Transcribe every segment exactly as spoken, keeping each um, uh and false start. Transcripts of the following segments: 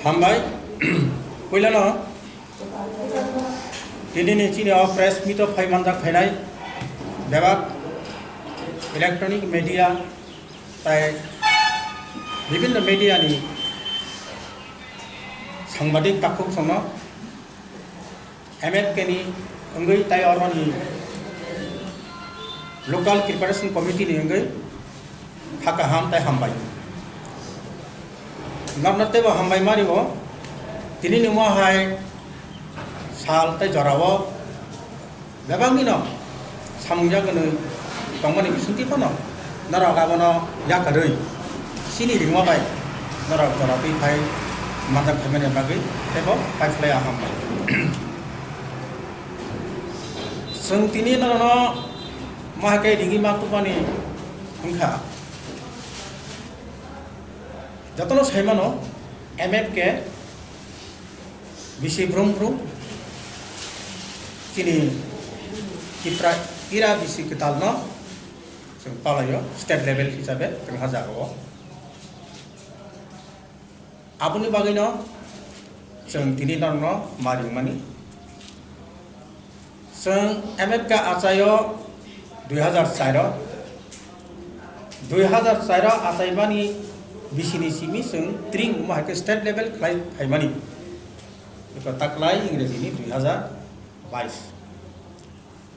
Hambai, puilano tinini chini o press meet o phai manjak phainai bebak electronic media tai bibhinno media ni sangbadik takhuk songno M F K ni wngwi tai oroni local preparation committee ni wngwi kha kaham tai hambai. Norno teibo hambai mani bo tini ni mo hai sal tai jora o bebak ni no samung jak wngwi tongmani bisingtwi phano norok abono yakarwi chini ringma bai norok jora twi phai manjak phaimani bagwi teibo paiphlai aham bai. Chwng tini norokno ma hai khe ringwi ma tubani wngkha. Jotono saimano M F K bisi brum brum chini Tipra ira bisi kwtalno chwng palaio state level hisabe chwng ha jagao. Aboni bagwino chwng tini norokno ma ringmani. Chwng M F K achaio dui hazar char o, dui hazar char o achaimani bisini simi chwng tring omo hai khe state level khlai phaimani. Eko taklai Ingrejini dui hazar bais.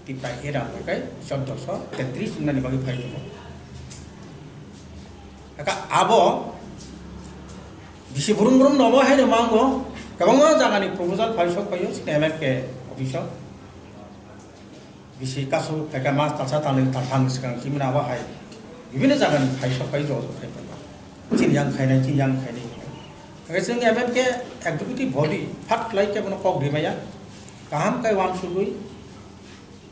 Tipra era hwnkhe choddoso tetris wngnani bagwi phai tongo. Aka abo bisi brum brum nobo haino mango, kwbangma jagani proposal phai sok phaio chini M F K office o. Bisi kasu phaikha mas talsa talnwi taltham swkang chimina abo hai bibhinno jagani phai sok phai jora jora phai phai. Chini yang khainai, chini yang khainai. Hwnkhe chwng M F K executive body phat khlai khe bono kok rimaya. Kaham khe uansugwi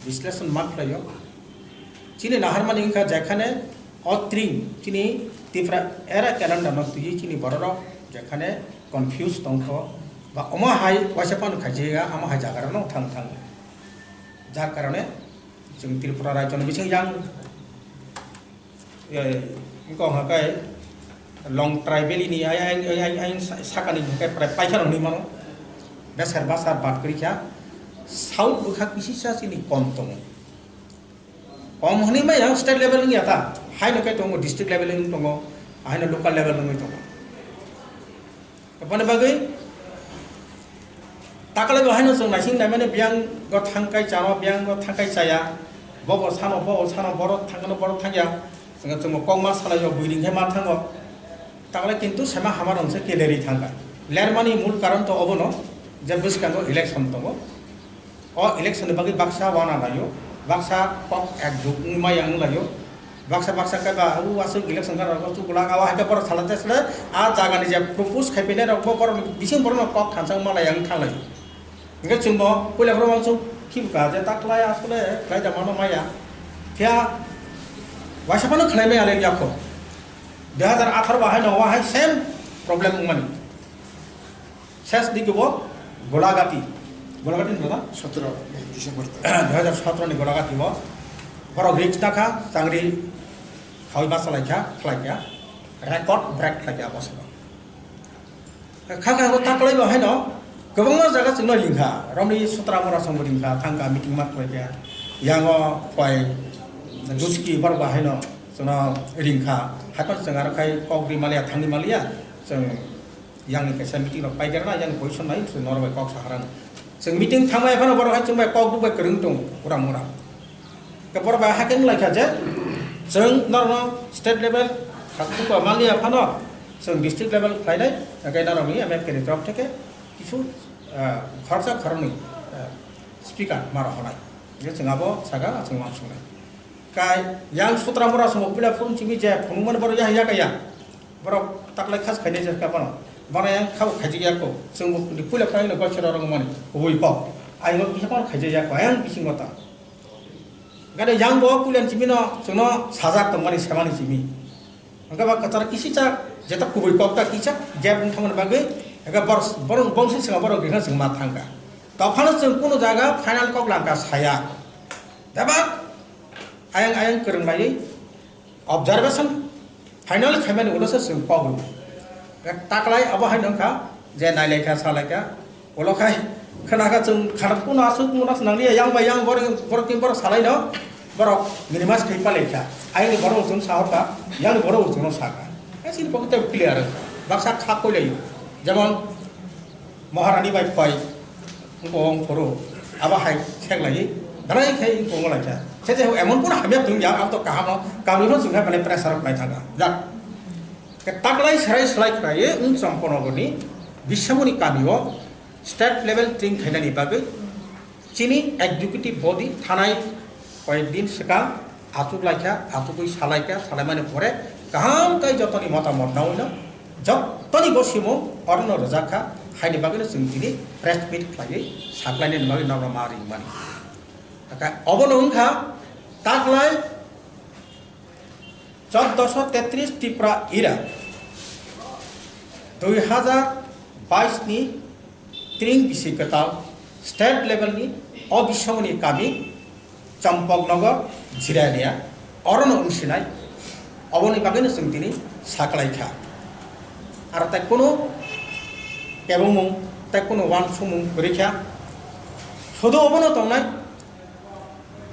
bisleshon ma khlaio. Chini naharmani wngkha jekhane o tring chini Tipra era calendar no twiwi chini bororok jekhane confuse tongkho ba omo hai waisa phano khaijaya, amo hai jagarano thang thang. Jar karone chwng Tripura rajyoni bising yang, eh, wngkha hwnkhe long tribal ni ai, ai, ai, ai, ai sa-, sakani hwnkhe prai paithar hwnwi mano. Besar basar bad kwrwi kha. South bwkha kisisa chini kom tongo. Kom hwnwi maya state level wngya ta. Haino khe tongo district level wngwi tongo. Haino local level wngwi tongo. Aboni bagwi takalai bo haino chwng naising naimani biyang go thangkai chano, biyang go thangkai chaya, bo bo sano, bo bo sano, borok thangkano, borok thangya, chwng chwngbo kokma salaio, buini khe ma thango. Takalai kintu sema hamar rok se kelerwi thangkha. Lermani mul karon to obono je bwskango election tongo. O election ni bagwi baksa wana laio, baksa kok ekjut wngmaya wnglaio, baksa baksa khe ba o aswk election gana rok chukla, o hai khe borok salate sle a jaga ni je propose khai phainai rok bo borok ni bising borok no kok thansa wngma laiya wng thanglaio. Hwnkhe chwng bo puila borok uansuk khibka je ta khlai asole khlai da mano maya. Phiya waisa phano khlai maya le yakho. Dui hazar atharo bahai no wahai same problem wngmani. Ses digi bo Golagati, Golagati ni baba? Sotro December to. Dui hazar sotro ni Golagati bo borok risk dakha changri khawi basa laikha, khlaikha, record break khlaikha bosongo. Kha kha bo taklai bo haino kwbangma jaga chwngno ringkha, romni sutra mora songbo ringkha, thangkha meeting ma khlaikha, yango koi Duski borok bo haino chwngno ringkha, haikon chwng aro khai kok ri maliya, thangni maliya, chwng Yang ni kaisa meeting rok pai gerna, yang ni position nai, chwng norok bai kok saharani. Chwng meeting thangmai phano borok hai chwng bai kok buk bai kwrwng tongo, uram uram. Ke borok bai hakhe wng laikha je, chwng norokno state level, Tripura maliya phano, chwng district level khlainai, hake norokni M F K ni torop theke kisu, ah, khoroksa khoroknwi, ah, speaker maro honai. Je chwng abo saka, chwng uansuknai. Kai yang sutra mora swngo puila phone simi je phunukmani borok ya ya kaya. Borok taklai khas khainai je ka bono. Bono yang khao khaijak ya ko. Chwng bo puila phai no gosira rok mani. Ui ko. Ai no kisa kono khaijak ya ko. Yang bisingo ta. Gade yang bo puila simi no chwngno sajak tong mani semani simi. Hwnkhe ba kwchar kisicha jeta kubui kok ta kisa gap wng thangmani bagwi hwnkhe bor-, borok bongsi swngo borok rihna chwng ma thangkha. Tophano chwng kunu jaga final kok langkha saya. Bebak ayang ayang kwrwng laiwi observation final khaimani ulo se chwng kok rw. Taklai abo hai wngkha Je nailaikha, salaikha, ulo khai khwnakha chwng khanat kuno aswk munas nangliya, yang bai yang borok, borok ni borok salaino, borok minimize khai palaikha. Aini borok chwng sahorkha, yang borok chwngno sakha. Asini pokte clear, baksa kha koilaio. Jemon Maharani bai khoi, wngkha wng phuru, abo hai kheklaiwi, belai khai wngkha wnglaikha. Khe je emon kuno hamya tongya, ang to kaham no, kami no chwng hai belai pressure khlai thangkha. Jak. Taklai serai slai khlaiwi wng Chomponogorni Biswamoni kamio state level tring khainani bagwi chini executive body thanai koyek din swkang achuk laikha, achugwi salaikha, salaimani pore kaham khe jotoni motamot nawino jotoni bo simung orono rwjakha, haini bagwino chwng tini press meet khlaiwi saklainani bagwi norok ma ringmani. Obono wngkha taklai Chauddosho tetris Tripura era dui hazar bais ni tring bisi kwtal state level ni o Biswamoni kami Champaknagar Jirania orono wngsinai, oboni bagwino chwng tini saklaikha. Aro tai kunu kebongmung tai kunu wansukmung kwrwikha, sudu obono tongnai.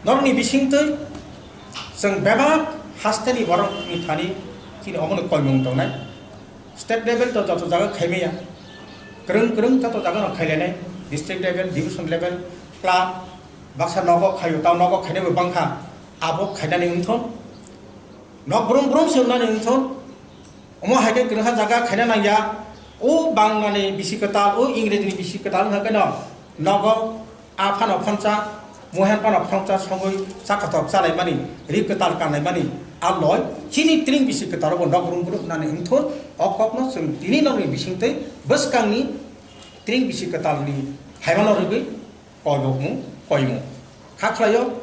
Norokni bisingtwi chwng bebak hasteni borokni thani chini omono koimung tongnai. State level to joto jaga khaimaya. Kwrwng kwrwng joto jaga no khailainai. District level, division level, club, baksa nogo khaio, tao nogo khainai bo bangkha. Abo khainani wngthon. Nok brum brum se wngnani wngthon. Omo hai khe kwrwngkha jaga khaina nangya. O Banglani bisi kwtal, o Ingrejini bisi kwtal wngkha khe no nogo a phano phonsa, muhen phano phonsa songwi cha kothok chalaimani, ri kwtal kanlaimani. A loi chini tring bisi kwtal bo nok brum brum wngnani wngthon. O kokno chwng tini nokni bisingtwi bwskangni tring bisi kwtalni haimano rwgwi koibokmung koimung kha khlaio.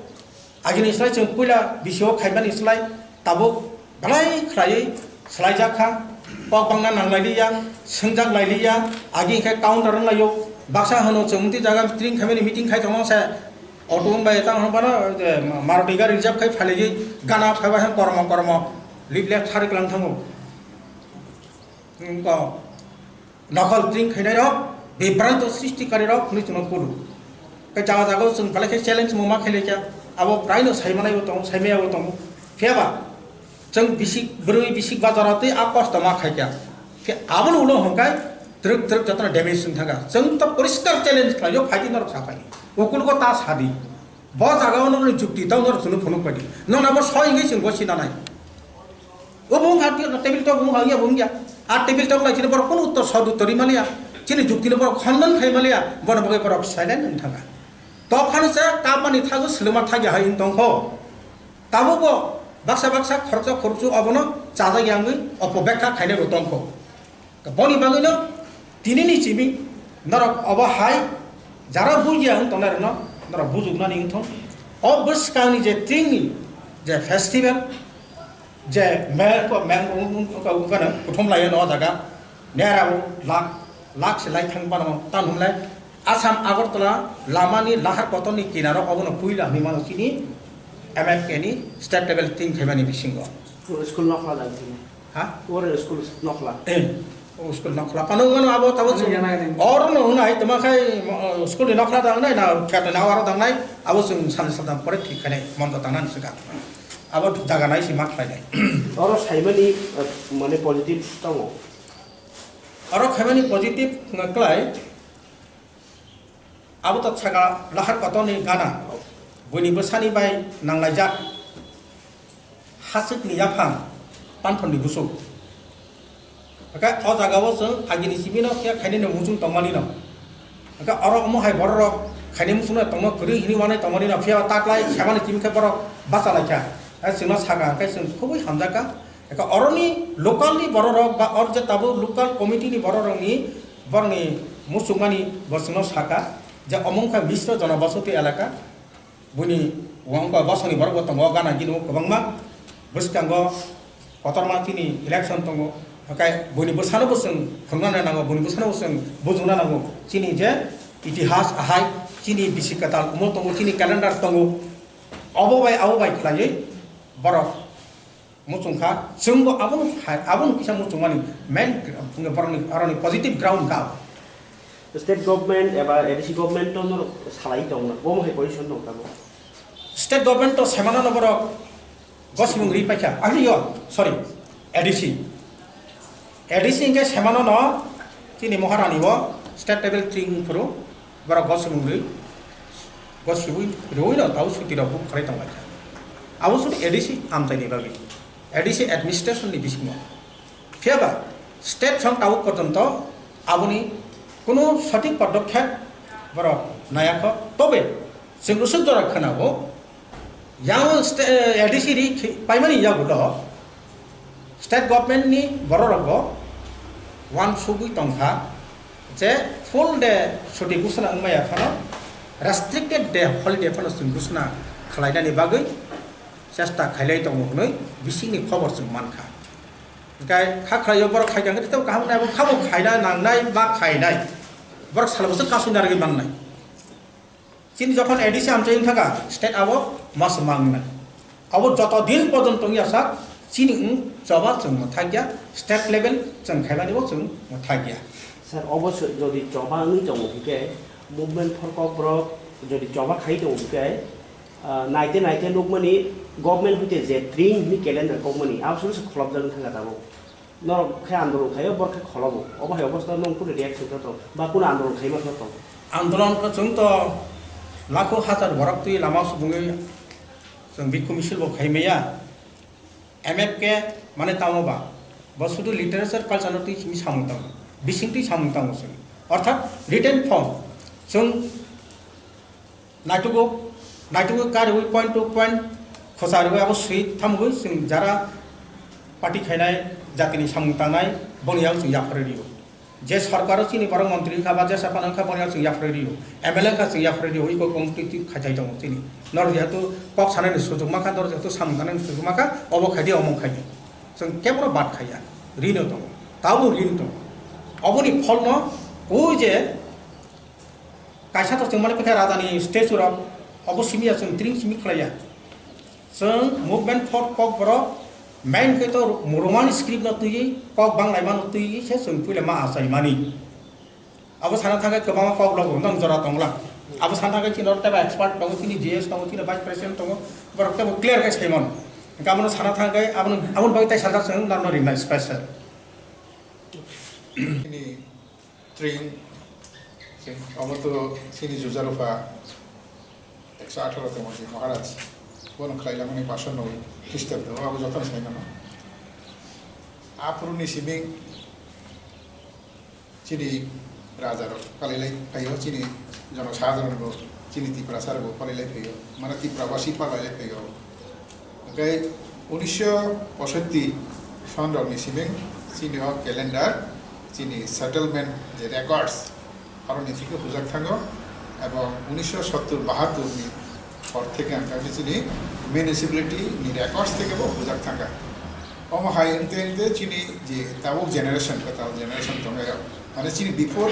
Agini slai chwng puila bisio khaimani slai tabuk belai khlaiwi swlaijak kha. Kok bangna nanglailiya, swngjak lailiya, agi khe counter wnglaio. Baksa hwno chwng twi jaga meeting khaimani meeting khai tongma se auto wng bai tang hwnba no, eh, Maruti gari reserve khai phailaigwi gana phaibai hwn kormo kormo leaflet sari kwlang thango. Wngkha. Nokhol tring khainai rok, bibranto srishti kari rok hwnwi chwngno kulu. Khe jaga jaga o chwng belai khe challenge mungma khailai kha, abo praino saimanai bo tongo, saimaya bo tongo. Phiyaba chwng bisik bwrwi bisik bazar o twi a kosto ma khai kha. Khe abono ulo hwnkhai twrwk twrwk jotono damage wng thangkha. Chwng to poriskar challenge khlaio, phaidi norok saphai. Ukulgo ta sadi. Bo jaga o nokni jukti tang norok chwngno phunuk paidi. Nokna bo soi wngwi chwng bo sinanai. O bo wngkha table talk, bo wngkha, wngya, bo wngya. A table talk lai chini borok kunu uttor sod uttor rimaliya. Chini jukti no borok khondon khai maliya. Bono bagwi borok silent wng thangkha. Tophano se kapani thago swlwma thagya hai wng tongkho. Tabukbo baksa baksa khoroksa khoroksa obono chajak yangwi opobekha khainai bo tongkho. Boni bagwino tinini simi norok obo hai jara bujiya wng tongnai rokno norok bujuknani wngthong. O bwskangni je tringni je festival, je mel ko mel ung-, ung-, ung-, ung-, ung-, kuthum laio no jaga nera o lak, lak se lai thang bano tan hwnle Assam Agartala lamani lahar kotorni kinaro obono puila hwnwi mano chini M F K ni state level tring khaimani bisingo. School nokhla da chini. Ha? Oro school nokhla. Eh, o school nokhla. Pano wngmano abo tabo chwng. Ano yana yana. Oro no hwnai toma khai, mo-, school ni nokhla da wngnai na kheto na aro da wngnai. Abo chwng sani sadam pore thik khainai mon da tangnani swkang. Abo jaga nai si ma khlainai. Oro saimani, eh, mane positive tongo. Oro khaimani positive wngkhlai. Abo to saka lahar kotorni gana, buini bwsani bai nanglaijak, haswkni yaphang, panthorni busuk. Hwnkhe o jagao chwng agini simino phiya khainani muchung tongmanino. Hwnkhe oro omo hai bororok khainai muchungno tongma kwrwi hwnwi uanai tongmanino, phiya taklai samani simi khe borok bachalaikha. Hwnkhe chwngno saka hwnkhe chwng khubui hamjakha. Eka oroni local ni bororok ba or je tabuk local committee ni bororokni borokni muchungmani bo chwngno saka je omo wngkha Misra Jonobosoti elaka, buini wngkha bosongni borok bo tongo gana gini kwbangma bwskango kotorma chini election tongo, hakai buini bwsano bo chwng phunukna nango, buini bwsano bo chwng bujukna nango chini je itihas ahai chini bisi kwtal omo tongo, chini calendar tongo, obo bai abo bai khlaiwi borok muchung kha, chwngbo abono hai, abono kisa muchungmani main gr-, borokni, aroni positive ground kha abo. State government eba A D C government to norok salai tong na, bo hai position tong tamo. State government to semana no borok gosimung ri paikha. Ahli yo, sorry, A D C. A D C hingke semana no tini Maharani bo state level tring phuru borok gosimung ri, gosiwi riwi no tau suti rok buk khalai tong laikha. Abo suti A D C amtai ni bagwi, A D C administration ni bisingo. Phiya ba state song tabuk porjonto aboni kunu sothik podokkhep borok nayakho. Tobe chwng usuk jora khwnao yang sta-, A D C ri khi-, paimani yagulo state government ni bororokbo uansugwi tongkha je full day chuti ghosona wngmaya phano restricted day holiday phano chwng ghosona khlainani bagwi chesta khailai tongo hwnwi bisingni khobor chwng mankha. Hingke kha khlaio borok khai kha, hingke tei kaham nai, abo khabo khaina nangnai, ma khainai. Borok salo bwswk kasui narwgwi mannai. Chini jokhon A D C amchai wngkha kha, state abo mas mangnai. Abo joto din pojon tongya sak, chini wng choba chwng mwthakya, state level chwng khaimani bo chwng mwthakya. Sir, obo se jodi choba wngwi tongo hingke, movement for Kokborok jodi choba khai tongo hingke, Ah, naite naite nukmani government hoite je tring hwnwi calendar kokmani, abo sono se kholopjagwi thangkha tabuk. Norok khe andolon khaio, borok khe kholobo. Obo hai obostha nwng kunu reaction khe tong, ba kunu andolon khaima khe tong? Andolon khe chwng to lakho hajar borok twi lama subungwi chwng bhikkhu misil bo khaimaya. M F K mane tamo ba? Bo sudu literature culture no twi simi samung tango. Bising twi samung tango chwng. Orthat written form. Chwng Naitugo, naitugo kariwi point to point khosariwi abo swi thamgwi chwng jara party khainai jatini samung tangnai boni yak chwng yapharwi rio. Je sarkaro chini borok montri wngkha ba je saphano wngkha boni yak chwng yapharwi rio. M L A wngkha chwng yapharwi rio, iko kong twi twi khaithai tongo chini. Nor jehetu kok sanani sujukma kha, nor jehetu samung tangnani sujukma kha, obo khaidi, omo khaidi. Chwng kebono bad khaiya, rino tongo, tabuk rin tongo. Oboni pholno o je Kaisa to chwng mani kwthai raja ni statue rok obo simi ya chwng tring simi khlai ya. Chwng movement for Kokborok main khe to Roman script no twiwi kok banglaima no twiwi se chwng puila ma achai mani. Abo sana thangkhe kwbangma kok logo nang jora tongla. Abo sana thangkhe chini oro teibo expert tongo, chini G S tongo, chini vice president tongo, borok teibo clear khe sai mano. Hingkhe abono sana thangkhe abono, aboni bagwi tai sajak chwng norno rinai special. Chini Tring, obo to chini juja rupha ekso atharo tongma si Maharaj, bono khlai langmani pasho noi Christian to, abo jotono sai mano. Aphuru ni simi chini raja rok palai lai phaio, chini jono sadharon bo, chini Tiprasa rok bo palai lai phaio, mane Tipra basi palai lai phaio. Hingke unisho posotti son rokni simi chini o calendar, chini settlement je records, aro ni thike hujak thango, ebong unisho sottur bahattur ni por theke ang kami chini municipality ni records theke bo hujak thangkha. Omo hai wngte wngte chini je tabuk generation, kwtal generation tongnai rok, mane chini before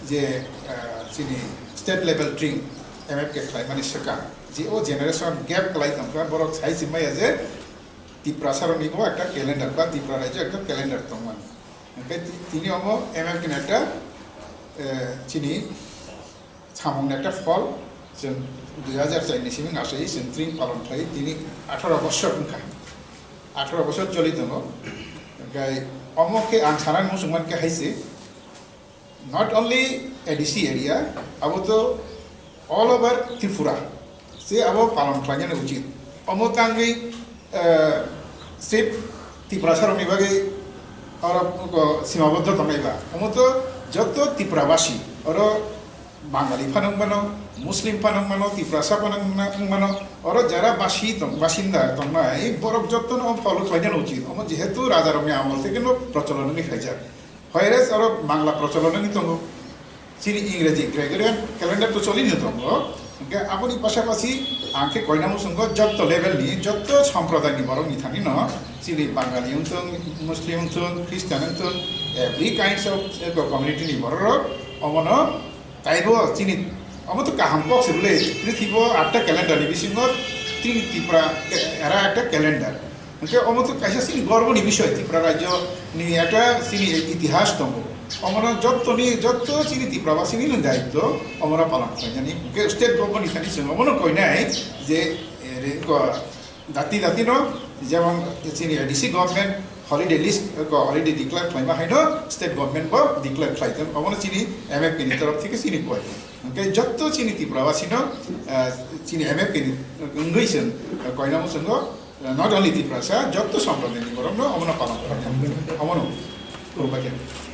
je, ah, chini state level tring M F K khlai mani swkang. Je o generation gap kwlai tongkha, borok sai se maya je Tiprasa rokni bo ekta calendar ba Tripura rajyo ekta calendar tongmani. Hingke ti-, tini omo M F K ni ekta, eh, chini samung ni ekta phol, chwng dui hajar char ni simi asai chwng tring palon khlai, tini atharo bosor wngkha, atharo bosor choli tongo. Hingke omo khe ang sana muchung mankha hai se, Not only A D C area, abo to all over Tripura se abo palon khlainani uchit. Omo tangwi, eh, sip Tiprasa rokni bagwi oro ko simaboddo tongnai ba. Omo to joto Tripura basi, oro Bangali phano wng mano, Muslim phano wng mano, Tiprasa phano wng mano, oro jara basi tong, basinda tongnai, borok jotono follow khlainani uchit. Omo jehetu raja rokni amol theke no procholon wngwi khaijak. Whereas oro Bangla procholon wngwi tongo. Chini Ingreji Gregorian calendar to cholino tongo. Hingke aboni pasapasi ang khe koina muchungo jotto level ni, jotto somprodai ni borok ni thani no, chini Bangali wngthung, Muslim wngthung, Christian wngthung, every kinds of, eh, community ni borok rok omono Taibo chini, omo to kaham kok se bwle, prithibo atta calendar ni bisingo chini Tripura era ekta calendar. Hingke omo to kaisa chini gorbo ni bisoi, Tripura rajyo ni ekta chini itihas tongo. Omono jottoni, jotto chini Tiprabasini ni daitto, omono palon khlainani. Hwnkhe state government ni thani chwng omono koinai je, eh, re-, ko, dati dati no, jemon chini A D C government holiday list, ko, holiday declare khlaima haino state government bo declare khlai thung. Omono chini M F K ni torof theke chini koi. Hwnkhe jotto chini Tiprabasino, eh, chini M F K ni wngwi chwng, eh, koinamo chwngo, eh, not only Tiprasa, jotto somprodayni borokno omono palon khlainani. Omono, khulumbai khe.